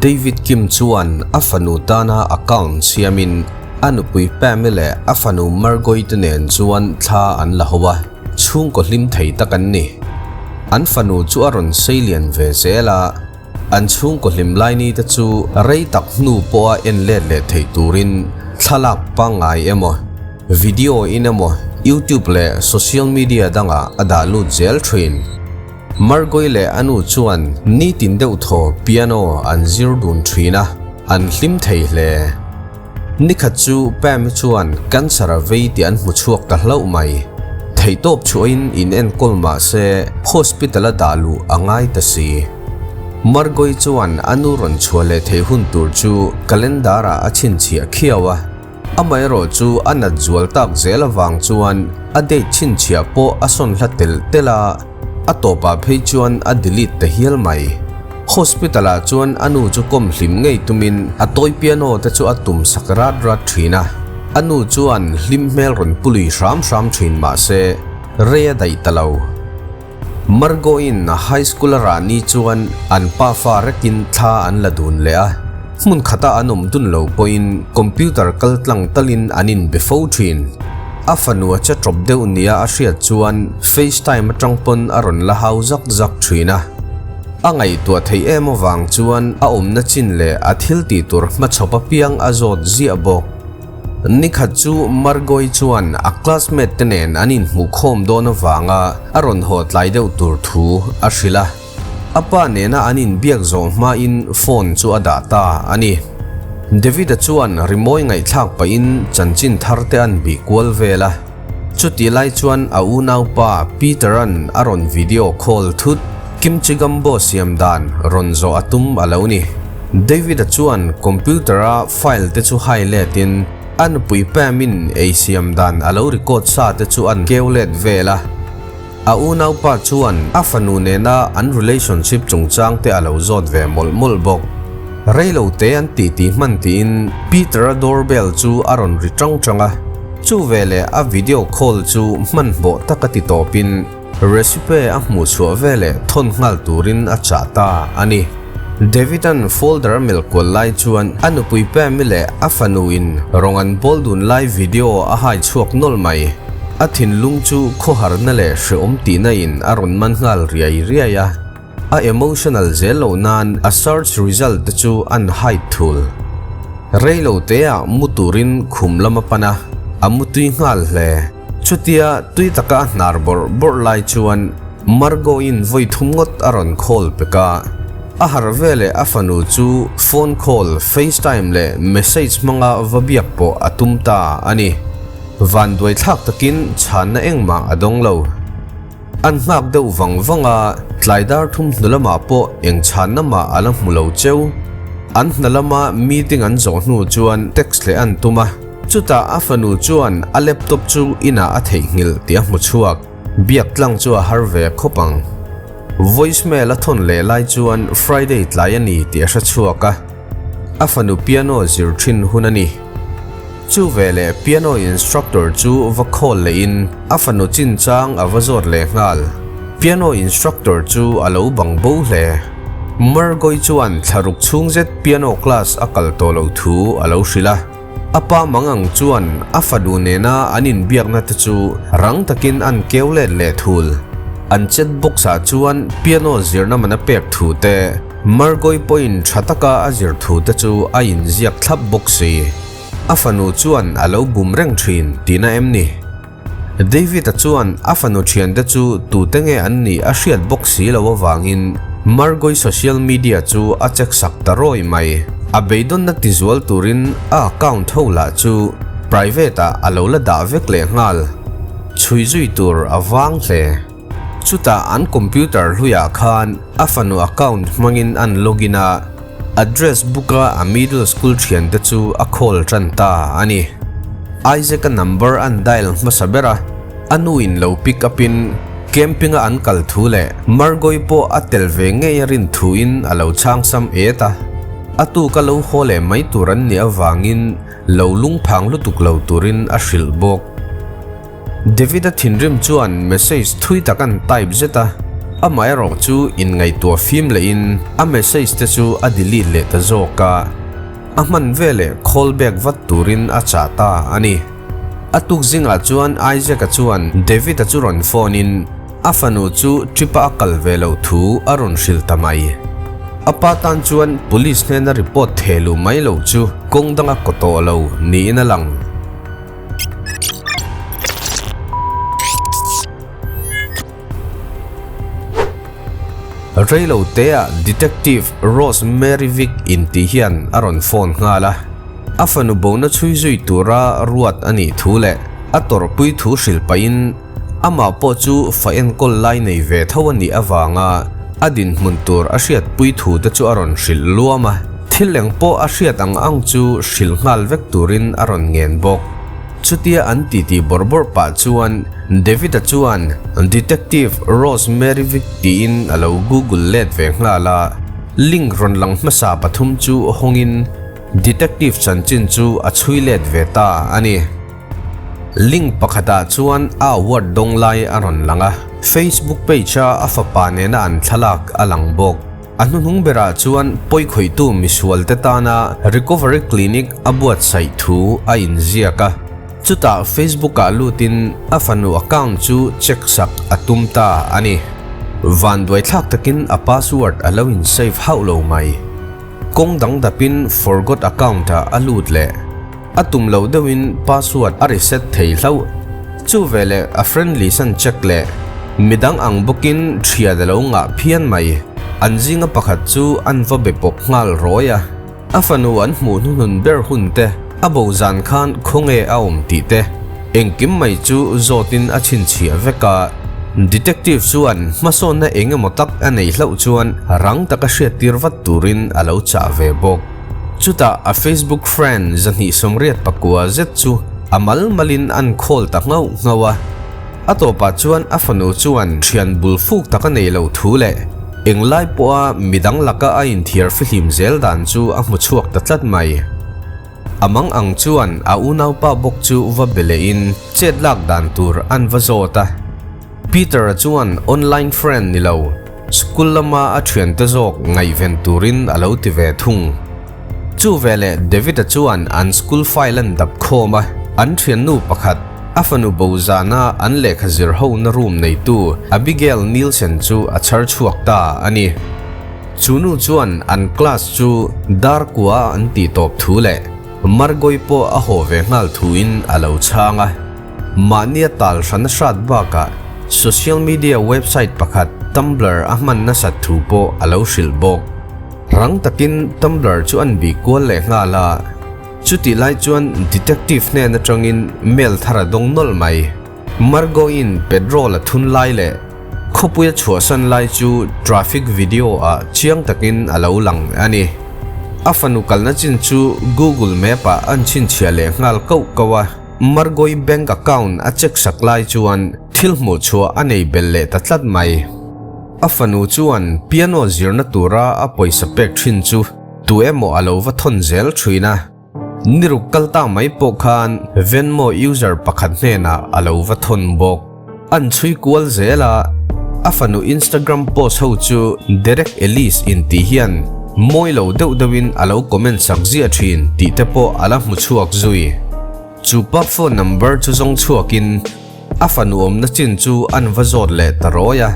David Kim chuan a fanu tana account siamin a nupui Pam-i leh a fanu Margot-i te nen chuan thla an la ho a, chhungkaw hlim thei tak an ni. An fanu chu a rawn seilian ve zel a, an chhungkaw hlim laini te chu rei tak hnu pawha en let leh theih turin thlalak pangngai emaw, video in emaw YouTube leh social media dangah a dah lut zel thin. Margoi leh a nu chuan nitin deuh thaw piano an zir dun thin a, an hlim thei hle. Nikhat chu Pam-i chuan cancer a vei tih an hmu chhuak ta hlauh mai. Theihtawp chhuahin in enkawl mah se hospital a dah luh a ngai ta si. Margoi chuan a nu rawn chhuah leh theih hun tur chu calendar-ah a chhinchhiah khiau a. Amaherawh chu a nat zual tak zel avang chuan a date chhinchhiah pawh a sawn hla telh telh a, a tawpah phei chuan a delete ta hial mai. Hospital ah chuan a nu chu kawm hlim ngei tumin a toy piano te chu a tum sak rat rat thin a, a nu chuan hlim hmel rawn pu lui hram hram thin mah se rei a daih ta lo. Margot-in high school a rah ni chuan an pa fa rekin thla an la dun leh a, hmun khata an awm dun lo pawhin computer kal tlang talin an inbe fo thin. A fanu a che tawp deuh nia a hriat chuan FaceTime atang pawn a rawn la hau zak zak thin a. A ngaihtuah theih em avang chuan a awmna chin leh a thil tih tur hmachhawp apiang a zawt ziah bawk. Nikhat chu Margot-i chuan a classmate te nen an inhmuh khawm dawn avanga a rawn haw tlai deuh tur thu a hrilh a. A pa nena an inbiak zawh hmain phone chu a dah ta a ni. David-a chuan rimawi ngaihthlak pahin chanchin thar te an bih kual vel a. Chutih lai chuan a unaupa Peter-a'n a rawn video call thut. Kimchi Gumbo siam dan rawn zawh a tum a lo ni. David-a chuan computer-a file te chu hai letin a nupui Pam-in ei siam dan a lo record sa te chu an keu let vel a. A unaupa chuan a fanu nena an relationship chungchang te a lo zawt ve mawlh mawlh bawk. Reilo te an titi hman tiin Peter-a doorbell chu a rawn ri tang tang a, chu veleh a video call chu hmanhmawh taka ti tawpin Recipe a hmuh chhuah veleh thawn nghal turin a chah ta a ni. David-a'n folder a melh kual lai chuan a nupui Pam-i leh a fanuin rawng an bawl dun lai video a hai chhuak nawlh mai. A thinlung chu khawharna leh hrehawm tihna in a rawn man nghal riai riai a. A emotional zel loh nan a search result te chu an hide thul. Rei lo teah mu turin khum lam a pan a, a mu tui nghal hle. Chutia tui taka a hnar bawrh bawrh lai chuan Margot-in vawi thum ngawt a rawn call pek a. A harh veleh a fanu chu phone call, FaceTime leh message hmanga va biak pawh a tum ta a ni. Vanduai thlak takin chhanna engmah a dawng lo. An nghak deuh vang vang a, tlai dar thum hnu lamah pawh eng chhanna mah a la hmu lo cheu. An hna lama meeting an zawh hnu chuan text leh an tum a. Chutah a fanu chuan a laptop chu inah a theihnghilh tih a hmu chhuak. Biak tlang chu a har ve khawp ang. Voicemail a thawn leh lai chuan Friday tlai a ni tih a hre chhuak a. A fanu piano zir thin hun a ni. Chu veleh piano instructor chu va call lehin a fanu chinchang a va zawt leh nghal. Piano instructor chu a lo bang bo hle. Margoi chuan thlaruk chhung zet piano class a kal tawh loh thu a lo hrilh a. A pa mangang chuan a fanu nena an inbiakna te chu rang takin an keu let leh thul. An chat box ah chuan piano zirna man a pek thu te, Margoi pawhin tha taka a zir thu te chu a inziak thlap bawk si. A fanu chuan a lo bum reng thin tihna em ni? David-a chuan a fanu thiante chu tute nge an nih a hriat bawk si lo avangin Margoi social media chu a check sak ta rawi mai. A beidawnna tizual turin a account ho lah chu private ah a lo la dah vek leh nghal. Chhui zui tur a vang hle. Chutah an computer hluiah khan a fanu account hmangin an login a, address book-a a middle school thiante chu a call tan ta a ni. Isaac-a number an dial hmasa ber a, a nuin lo pick up-in camping-a an kal thu leh Margoi pawh a tel ve ngei a rin thuin a lo chhang sam et a. A tuka lo haw leh mai tur an nih avangin lo lungphang lutuk lo turin a hrilh bawk. David-a thinrim chuan message thui tak an type zet a. Amaherawh chu inngaihtuah fim lehin a message te chu a delete leh ta zawk a, a hman veleh call back vat turin a chah ta a ni. A tuk zingah chuan Isaac-a chuan David-a chu rawn phone in a fanu chu trip-a a kal ve loh thu a rawn hrilh ta mai. A pa tan chuan police hnena report theh luh mai loh chu kawng danga kaw tawh lo niin a lang. Reilo teah Detective Rose Mary Vick intih hian a rawn phone nghal a, a fanu bona chhui zui tura ruat a nih thu leh a tawrhpui thu hrilh pahin amah pawh chu fa enkawl lai nei ve tho a nih avanga a dinhmun tur a hriatpui thu te chu a rawn hrilh luam a, thil eng pawh a hriat ang ang chu hrilh nghal vek turin a rawn ngen bawk. Chutia an titi bawrh bawrh pah chuan David-a chuan Detective Rose Mary Vick tiin a lo google let ve nghal a, link rawn lang hmasa pathum chu hawngin Detective chanchin chu a chhui let ve ta a ni. Link pakhatah chuan a award dawng lai a rawn lang a, Facebook page-a a fapa nena an thlalak a lang bawk. A hnuhnung berah chuan pawikhawihtu misualte tana Recovery Clinic a buatsaih thu a inziak a, chutah Facebook-ah lutin a fanu account chu check sak a tum ta a ni. Vanduaithlak takin a password a lo in-save hauh lo mai. Kawng dang dapin forgot account-ah a lut leh. A tum loh deuhin password a reset thei hlauh. Chu veleh a friend list an check leh. Midang ang bawkin thian a lo ngah phian mai. An zinga pakhat chu an va be pawp nghal rawi a. A fanu an hmuh hnuhnun ber hun te, a bo zan khan khawnge a awm tih te, engkim mai chu zawtin a chhinchhiah vek a. Detective chuan hmasawnna eng emaw tak a nei hlauh chuan rang taka hriattir vat turin a lo chah ve bawk. Chutah a Facebook friend 289 zet chu a mal malin an call ta nghauh nghauh a. A tawpah chuan a fanu chuan thian bul fuk tak a nei loh thu leh englai pawha midang laka a inthiar fihlim zel dan chu a hmu chhuak ta tlat mai. A mang ang chuan a unaupa bawk chu va be lehin chet lak dan tur an va zawt a. Peter-a chuan online friend ni lo, school lama a thiante zawk ngaihven turin a lo ti ve thung. Chu veleh David-a chuan an school file an dap khawm a, an thiannu pakhat, a fanu bo zana an lehkha zir hona room neitu Abigail Nielsen chu a chhar chhuak ta a ni. Chu nu chuan an class chu dar kua an tih tawp thu leh Margoi pawh a haw ve nghal thuin a lo chhang a. Mahnia tal hran a hrat bakah social media website pakhat Tumblr a hman nasat thu pawh a lo hrilh bawk. Rang takin Tumblr chu an bih kual leh nghal a, chutih lai chuan detective hnen atangin mail thar a dawng nawlh mai. Margot-in petrol a thun lai leh khawpuia chhuahsan lai chu traffic video ah chiang takin a lo lang a ni. A fanu kalna chin chu Google Map ah an chhinchhiah leh nghal koh koh a. Margoi bank account a check sak lai chuan thil hmuh chhuah a nei belh leh ta tlat mai. A fanu chuan piano zirna tura a pawisa pek thin chu tu emaw a lo va thawn zel thin a. Niruk kal ta mai pawh khan Venmo user pakhat hnenah a lo va thawn bawk. An chhui kual zel a, a fanu Instagram post ho chu Derek Ellis intih hian mawi lo deuh deuhin a lo comment sak ziah thin tih te pawh a la hmu chhuak zui. Chu pa phone number chu zawng chhuakin a fanu awmna chin chu an va zawt leh ta rawi a.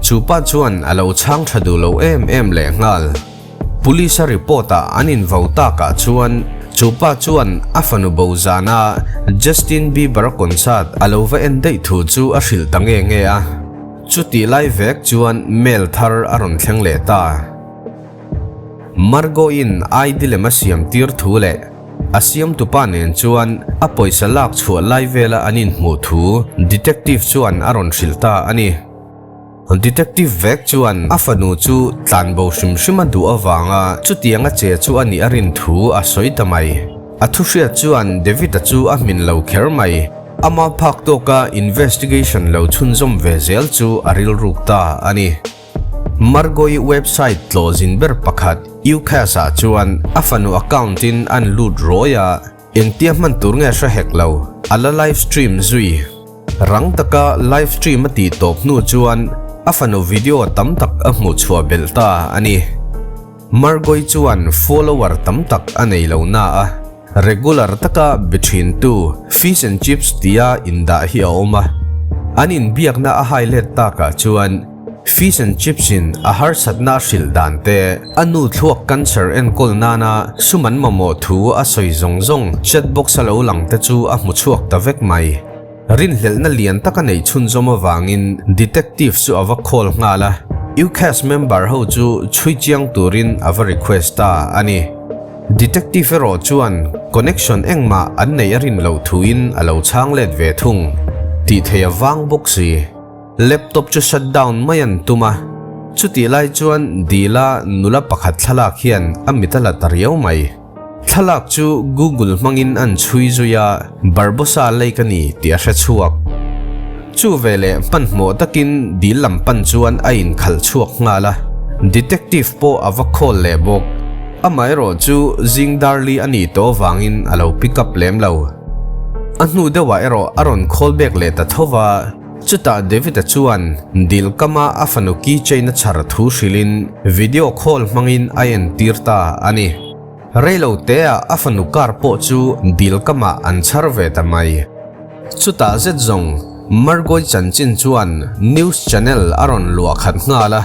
Chu pa chuan a lo chhang tha duh lo em em leh nghal. Police a report ah an invo takah chuan chu pa chuan a fanu bo zana Justin Bieber a concert a lo va en daih thu chu a hrilh ta nge nge a. Chutih lai vek chuan mail thar a rawn thleng leh ta. Margot-in ID lem a siam tir thu leh a siamtupa nen chuan a pawisa lak chhuah lai vela an inhmuh thu detective chuan a rawn hrilh ta a ni. Detective vek chuan a fanu chu tlanbo hrim hrim a duh avanga chutiang a che chu a nih a rin thu a sawi ta mai. A thuhriat chuan David-a chu a hmin lo kher mai. Ama phak tawka investigation lo chhunzawm ve zel chu a rilruk ta a ni. Margoi website tlawh zin ber pakhat UCAS-ah chuan a fanu account-in an lut rawi a, engtia hman tur nge hre hek lo, a la live stream zui. Rang taka live stream a tih tawp hnu chuan a fanu video tam tak a hmuh chhuah belh ta a ni. Margoi chuan follower tam tak a nei lo na a, regular taka be thintu Fish and Chips tia indah hi a awm a. An inbiakna a hai let takah chuan Fish and Chips in a harsatna a hrilh dan te, a nu thluak cancer enkawl nana sum an mamawh thu a sawi zawng zawng chat box a lo lang te chu a hmu chhuak ta vek mai. Rinhlelhna lian tak a neih chhunzawm avangin detective chu a va call nghal a, UCAS member ho chu chhui chiang turin a va request ta a ni. Detective erawh chuan connection engmah an neih a rin loh thuin a lo chhang let ve thung tih thei a vang bawk si. Laptop chu shut down mai an tum a, chutih lai chuan Dila nula pakhat thlalak hian a mit a la ta riau mai. Thlalak chu Google hmangin an chhui zui a, Barbosa lake a ni tih a hre chhuak. Chu veleh hmanhmawh takin dil lam pan chuan a inkhalh chhuak nghal a, detective pawh a va call leh bawk. Amaherawh chu zing darli a nih tawh avangin a lo pick up lem lo. A hnu deuhah erawh a rawn call back leh ta tho va, chutah David-a chuan dil kama a fanu keychain a chhar thu hrilhin video call hmangin a entir ta a ni. Reilo teah a fanu car pawh chu dil kamah an chhar ve ta mai. Chutah zet zawng Margoi chanchin chuan news channel a rawn luah khat nghal a,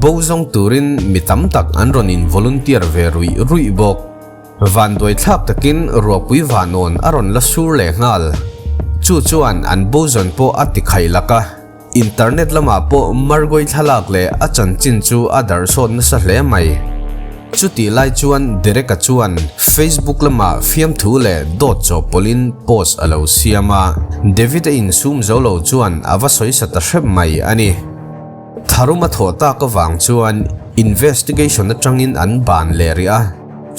bo zawng turin mi tam tak an rawn in volunteer ve ruih ruih bawk. Vanduai thlak takin ruahpui vanawn a rawn la sur leh nghal. Chu chuan an bo zawn pawh a ti khaih lak a. Internet lamah pawh Margoi thlalak leh a chanchin chu a darh sawt nasa hle mai. Chutih lai chuan Derek-a chuan Facebook lamah fiamthu leh dawt chawhpawlhin post a lo siam a, David-a insum zo lo chuan a va sawi sa ta hrep mai a ni. Tharum a thawh tak avang chuan investigation atangin an ban leh rih a.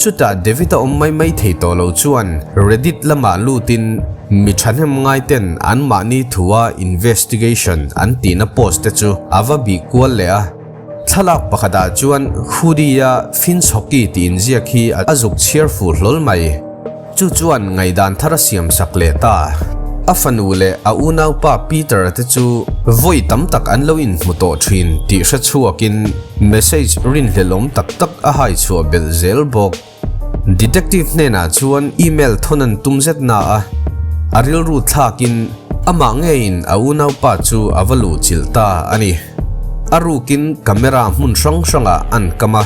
Chutah David-a awm mai mai thei tawh lo chuan Reddit lamah lutin mi thahnem ngaiten anmahni thua investigation an tihna post te chu a va bih kual leh a. Thlalak pakhatah chuan hoodie-a Finch Hockey tih inziak hi a zuk chhiar fuh hlawl mai. Chu chuan ngaihdan thar a siam sak leh ta. A fanu leh a unaupa Peter-a te chu vawi tam tak an lo inhmu tawh thin tih hre chhuakin message rinhlelawm tak tak a hai chhuah belh zel bawk. Detective hnenah chuan email thawn an tum zet na a, a rilru thlakin amah ngeiin a unaupa chu a va luh chilh ta a ni. A rukin camera hmun hrang hrangah an kam a.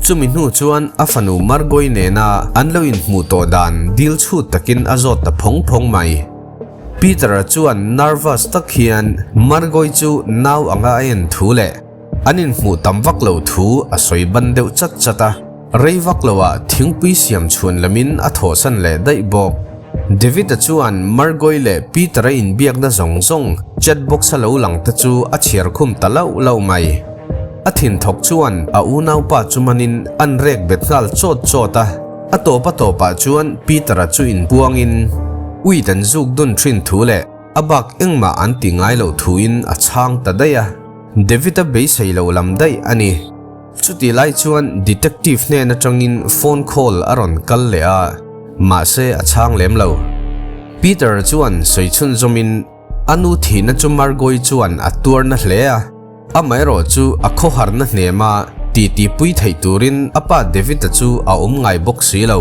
Chumi hnu chuan a fanu Margoi nena an lo inhmuh tawh dan dil chhut takin a zawt ta phawng phawng mai. Peter-a chuan nervous tak hian Margoi chu nau anga a en thu leh an inhmuh tam vak lo thu a sawi ban deuh chat chat a, rei vak loah thingpui siam chhuan lamin a thawhsan leh daih bawk. David-a chuan Margoi leh Peter-a inbiakna zawng zawng chat box-a lo lang te chu a chhiar khum ta lauh lauh mai. A thinthawk chuan a unaupa chu manin an rek bet nghal chawt chawt a, a tawp a tawpah chuan Peter-a chu inpuangin uit an zuk dun thin thu leh a bak engmah an ti ngai loh thuin a chhang ta daih a, David-a beisei lo lam daih a ni. Chutih lai chuan detective hnen atangin phone call a rawn kal leh a, mahse a chhang lem lo. Peter-a chuan sawi chhunzawmin A nu thihna chu Margoi chuan a tuar na hle a, amaherawh chu a khawharna hnema titi pui theih turin a pa David-a chu a awm ngai bawk si lo.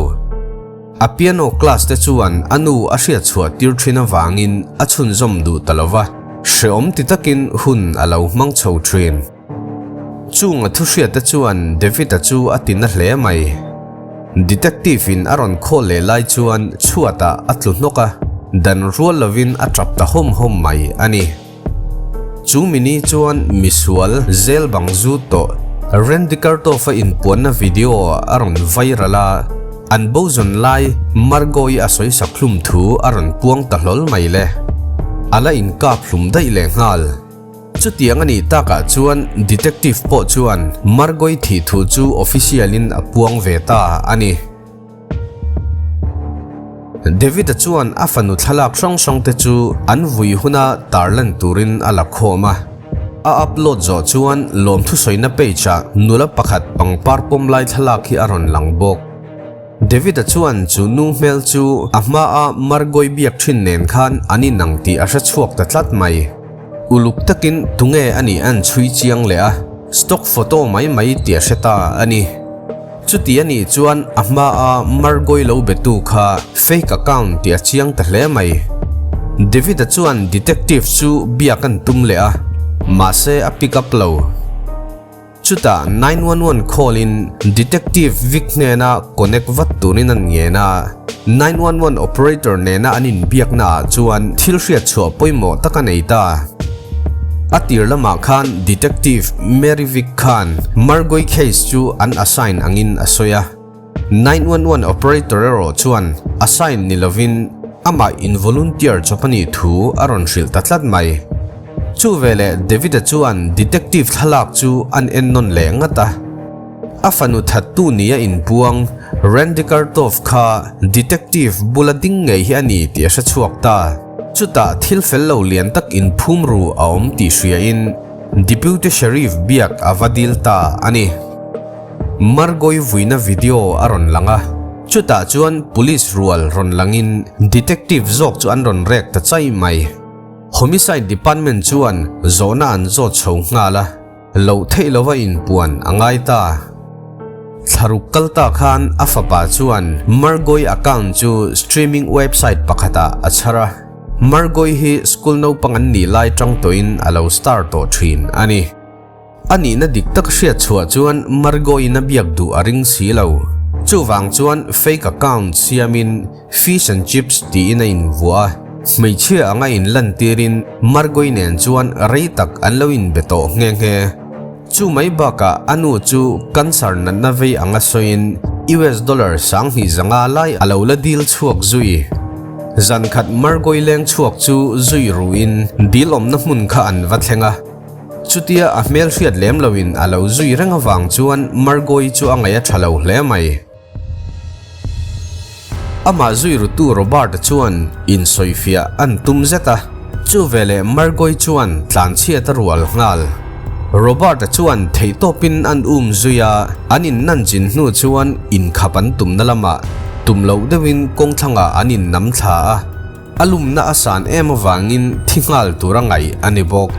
A piano class te chuan a nu a hriat chhuah tir thin avangin a chhunzawm duh ta lo va, hreawm ti takin hun a lo hmang chho thin. Chung a thuhriatte chuan David-a chu a ti na hle mai. Detective in a rawn khawl leh lai chuan chhuatah a tlu hnawk a, dan rual lovin a tap ta hawm hawm mai a ni. Chu mini chuan misual zel bang zut tawh Randy Kartov-a inpuanna video a rawn viral a, an bo zawn lai Margot-i a sawisak hlum thu a rawn puang ta hlawl mai le. A la inkap hlum daih leh nghal. Chutiang a nih takah chuan Detective pawh chuan Margoi thih thu chu official in a puang ve ta a ni. David-a chuan a fanu thlalak hrang hrang te chu an vui huna tarlan turin a la khawm a. A upload zawh chuan lawmthu sawina page ah nula pakhat pangpar pawm lai thlalak hi a rawn lang bawk. David-a chuan chu nu hmel chu a hmaa Margoi biak thin nen khan an inang tih a hre chhuak ta tlat mai. Uluk takin tunge a nih an chhui chiang leh a, stock photo mai mai tih a hre ta a ni. Chuti a nih chuan a hmaa Margoi lo betu kha fake account tih a chiang ta hle mai. David-a chuan detective chu biak an tum leh a, mahse a pick up lo. Chutah 911 call in Detective Vic hnena connect vat turin an ngen a, 911 operator nena an inbiakna ah chuan thil hriat chhuah pawimawh tak a nei ta. A tir lamah khan Detective Mary Vic khan Margoi case chu an assign angin a sawi a. 911 operator erawh chuan assign ni lovin amah in volunteer chawp a nih thu a rawn hrilh ta tlat mai. Chu veleh David-a chuan detective thlalak chu an en nawn leh ngat a. A fanu thattu nia inpuang Randy Kartov kha detective bula ding ngei hi a ni tih a hre chhuak ta. Chutah thil fel lo lian tak inphum ru a awm tih hriain Deputy Sheriff biak a va dil ta a ni. Margoi vuina video a rawn lang a, chutah chuan police rual rawn langin detective zawk chu an rawn rek ta chai mai. Homicide department chuan zawhna an zawt chho nghal a, loh theih lova inpuan a ngai ta. Thlaruk kal ta khan a fapa chuan Margoi account chu streaming website pakhatah a chhar a, Margoi hi school naupang an nih lai tang tawhin a lo star tawh thin a ni. A nihna dik tak hriat chhuah chuan Margot-in a biak duh a ring si lo. Chuvang chuan fake account siamin Fish and Chips tiin a invuah a, hmeichhia anga inlantirin Margot-i nen chuan rei tak an lo inbe tawh nghe nghe. Chu mai bakah a nu chu cancer natna vei anga sawiin US dollar 2500 lai a lo la dil chhuak zui. Zan khat Margot-i leng chhuak chu zui ruin dil awmna hmun kha an va thleng a. Chutia a hmel hriat lem loin a lo zui reng avang chuan Margot-i chu a ngaih a tha lo hle mai. Amah zui rutu Robert-a chuan insawifiah an tum zet a, chu veleh Margot-i chuan tlanchhiat a rual nghal. Robert-a chuan theihtawpin an um zui a, an innanchin hnu chuan inkhap an tumna lamah tum loh deuhin kawngthlangah an innam thla a. A lumna a san em avangin thi nghal tur a ngaih a ni bawk.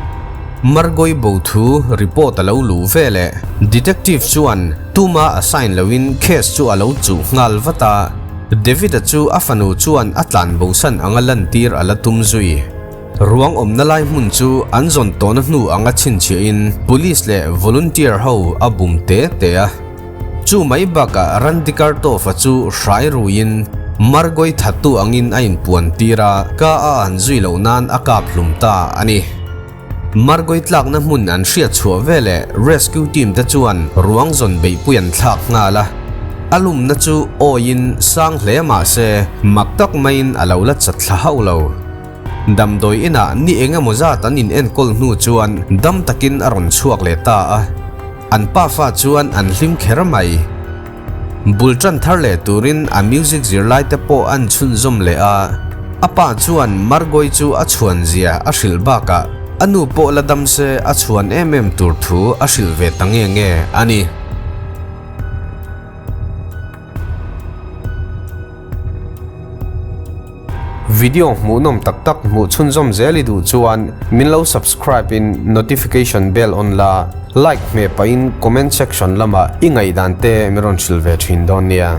Margoi bo thu report a lo luh veleh Detective chuan tuma a sign loin case chu a lo chuh nghal vat a, David-a chu a fanu chuan a tlan bosan anga lantir a la tum zui. Ruang awmna lai hmun chu an zawn tawhna hnu anga chhinchhiahin Police leh volunteer ho a bum te te a. Chu mai bakah Randy Kartov-a chu hrai ruiin Margoi thattu angin a inpuan tir a, ka a an zui loh nan a kap hlum ta a ni. Margoi tlakna hmun an hriat chhuah veleh rescue team te chuan ruang zawn beihpui an thlak nghal a, a lumna chu awiin sang hle mah se mak tak maiin a lo la chat thla hauh lo. Damdawi inah ni eng emaw zat an inenkawl hnu chuan dam takin a rawn chhuak leh ta a. An pafa chuan an hlim kher mai. Bul tan thar leh turin a music zirlai te pawh an chhunzawm leh a. A pa chuan Margoi chu a chhuan zia a hrilh bakah a nu pawh la dam se a chhuan em em tur thu a hrilh ve ta nge nge a ni. Video hmuhnawm tak tak hmuh chhunzawm zel i duh chuan min lo subscribe in notification bell on la, like hmeh pahin comment section lamah i ngaihdan te min rawn hrilh ve thin dawn nia.